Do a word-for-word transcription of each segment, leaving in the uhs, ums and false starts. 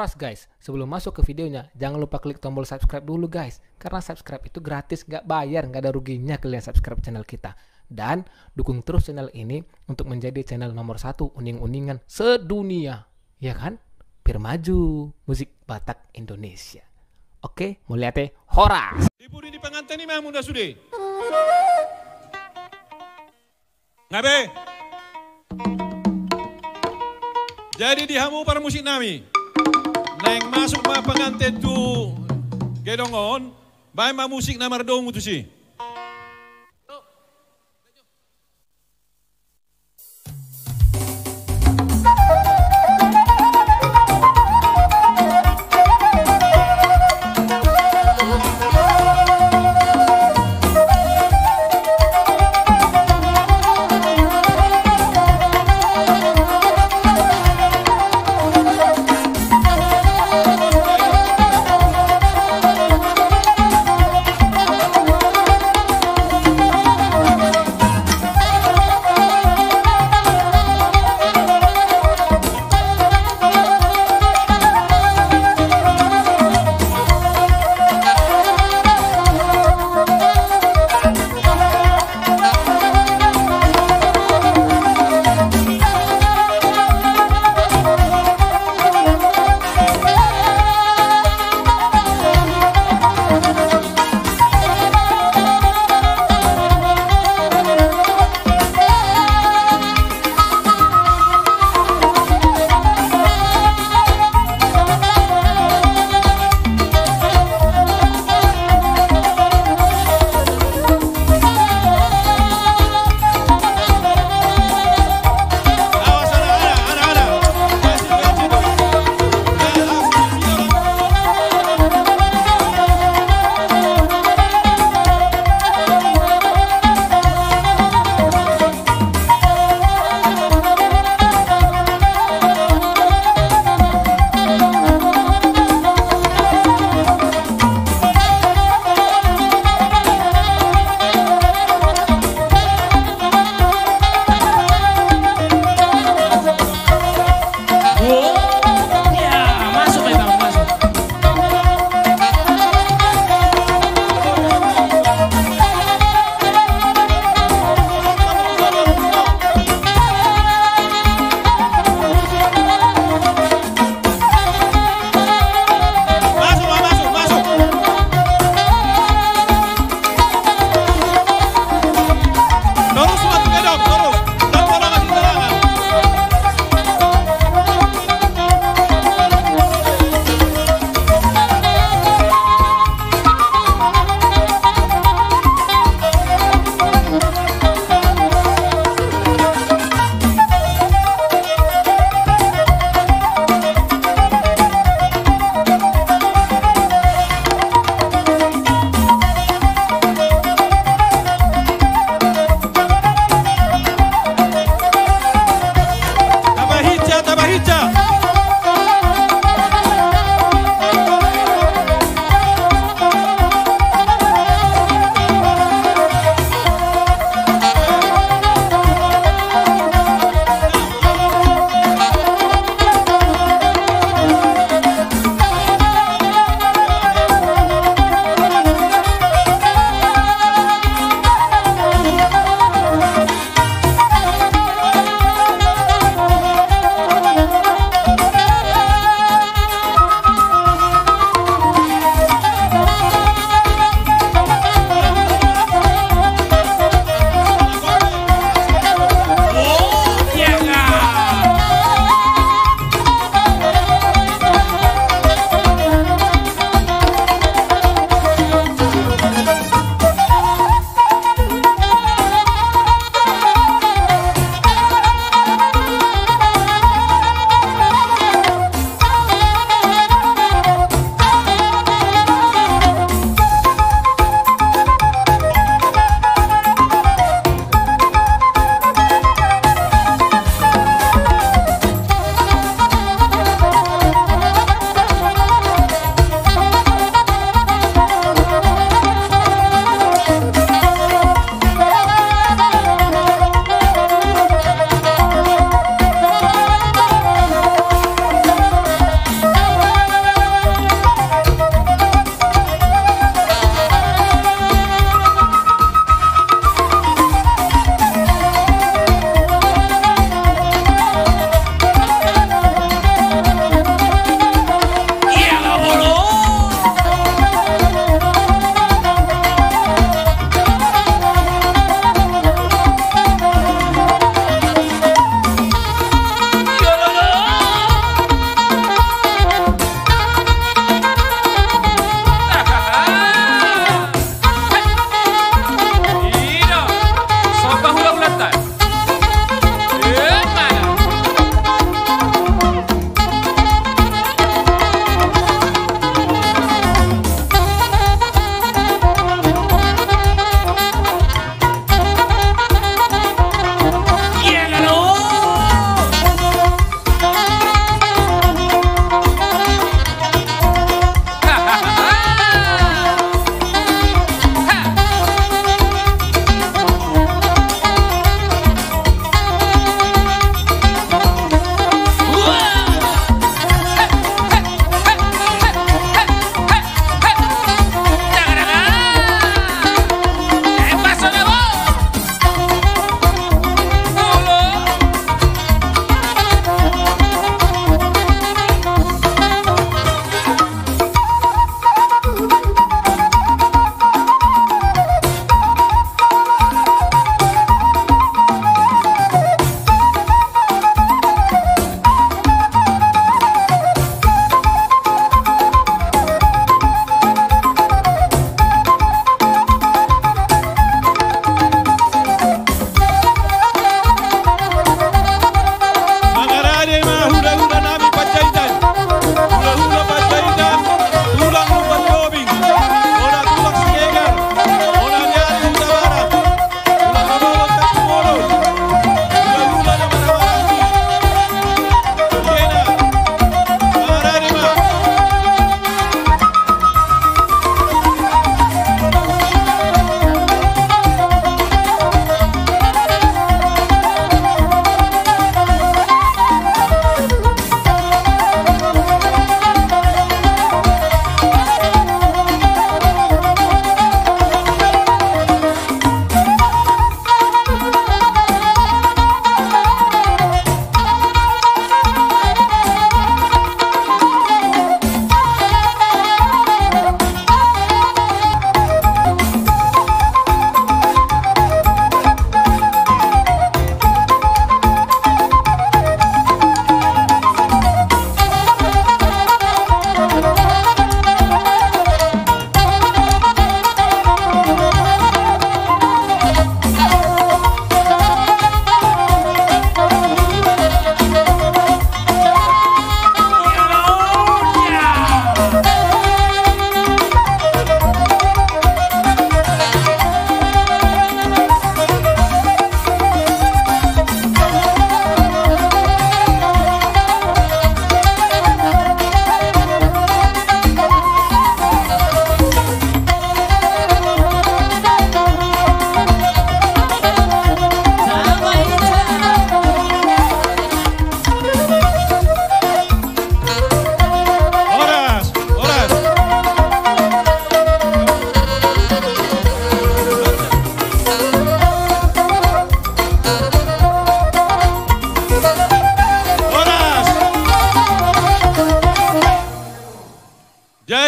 Pas guys, sebelum masuk ke videonya, jangan lupa klik tombol subscribe dulu guys. Karena subscribe itu gratis, nggak bayar, nggak ada ruginya kalian subscribe channel kita. Dan dukung terus channel ini untuk menjadi channel nomor satu uning-uningan sedunia. Ya kan? Biar maju musik Batak Indonesia. Oke, mauliate, horas. Di pudi ni panganten i ma muna sude. Nga be. Jadi di hamu parmusik nami, naeng masuk ma panganten tu gedong on, baen ma musik na mardomu tusi.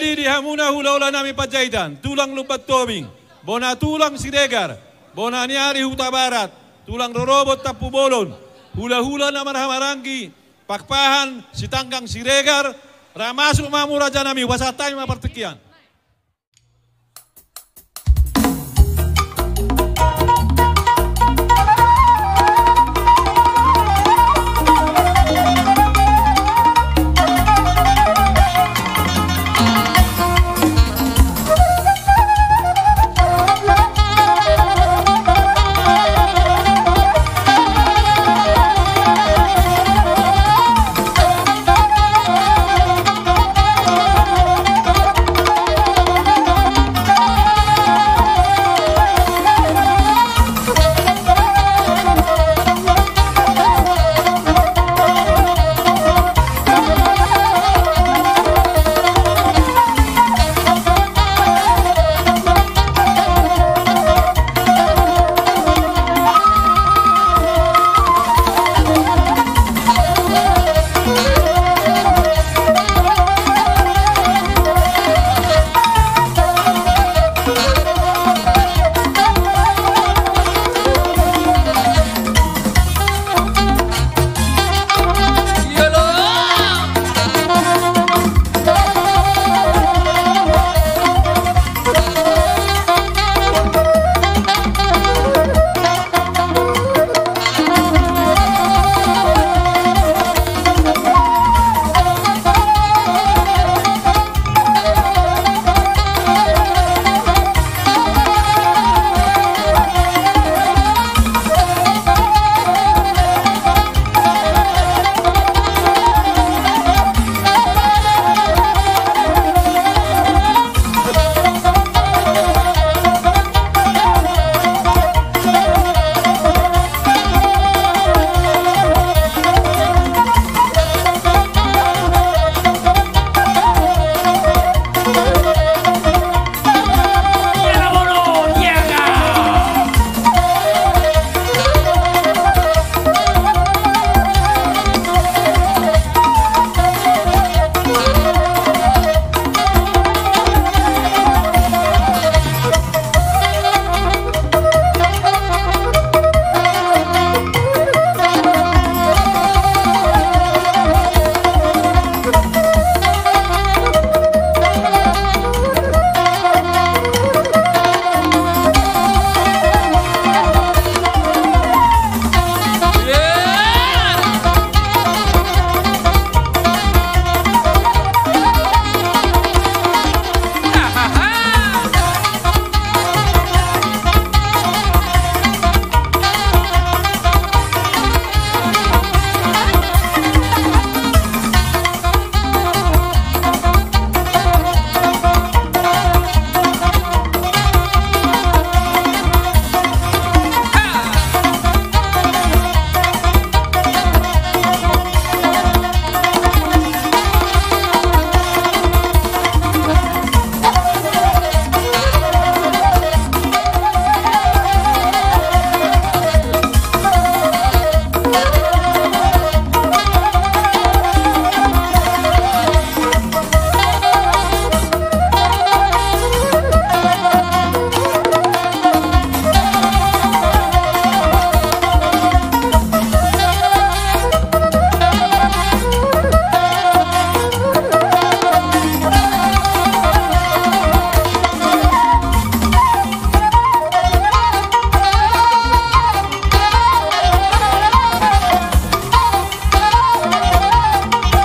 Jadi di hamuna hulahula nami Panjaitan, tulang Lumban Tobing, bona tulang Siregar, bona ni ari Hutabarat, tulang rorobot Tampubolon, hulahula na marhahamaranggi, Pakpahan, Sitanggang, Siregar, ra masuk ma hamu raja nami, hupasahat hami ma partingkian.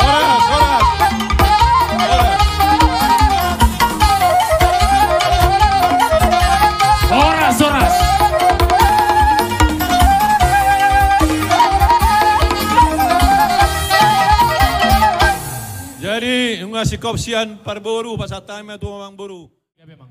Horas, horas. Horas, horas. Jadi, nunga singkop sian parboru, pasahat hami ma tu amangboru. Gabe, Amang.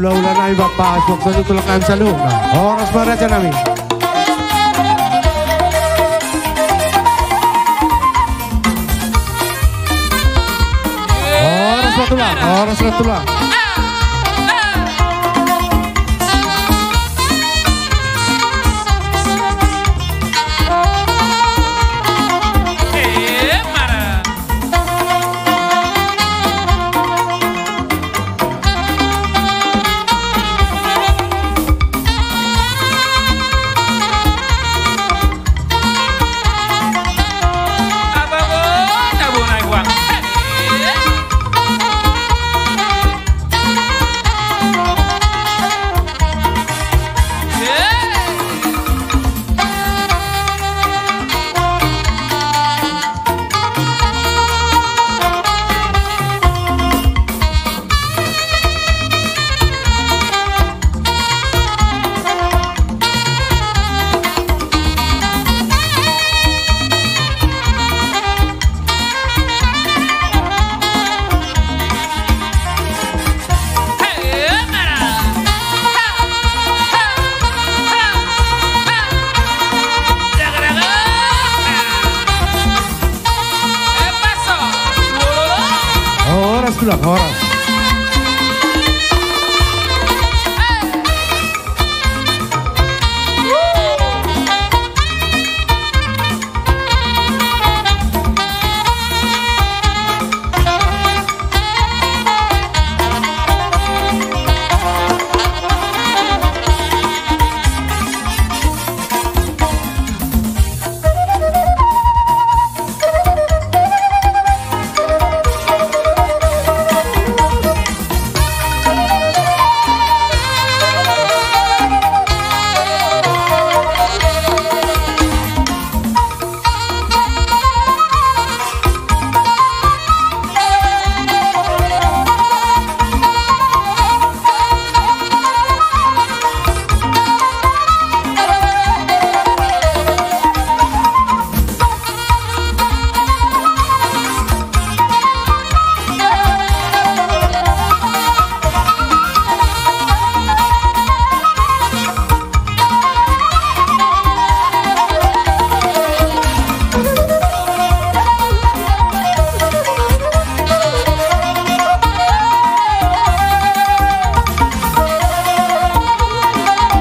Taula nami bapa, suang saluhut tulang nami saluhutna. Horas ma raja nami. Horas ma tulang, horas ma tulang. Horas tulang, horas.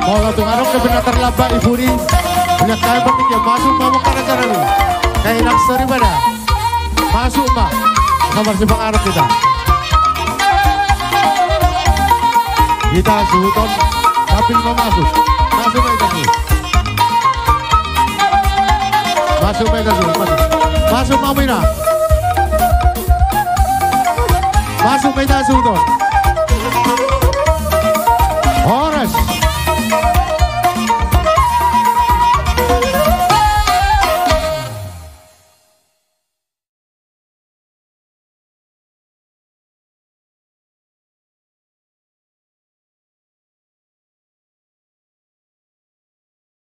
Molo tung adong na pina tarlambat i pudi, melihat kami berpikir masuk ma mungkin acara ni. Kayak nak seri pada. Masuk ma. Sama si pengaruh kita. Kita suhuton sambil mau masuk. Masuk ma hita suhut. Masuk ma hita suhut. Masuk. Masuk ma hita suhut. Masuk ma hita suhut.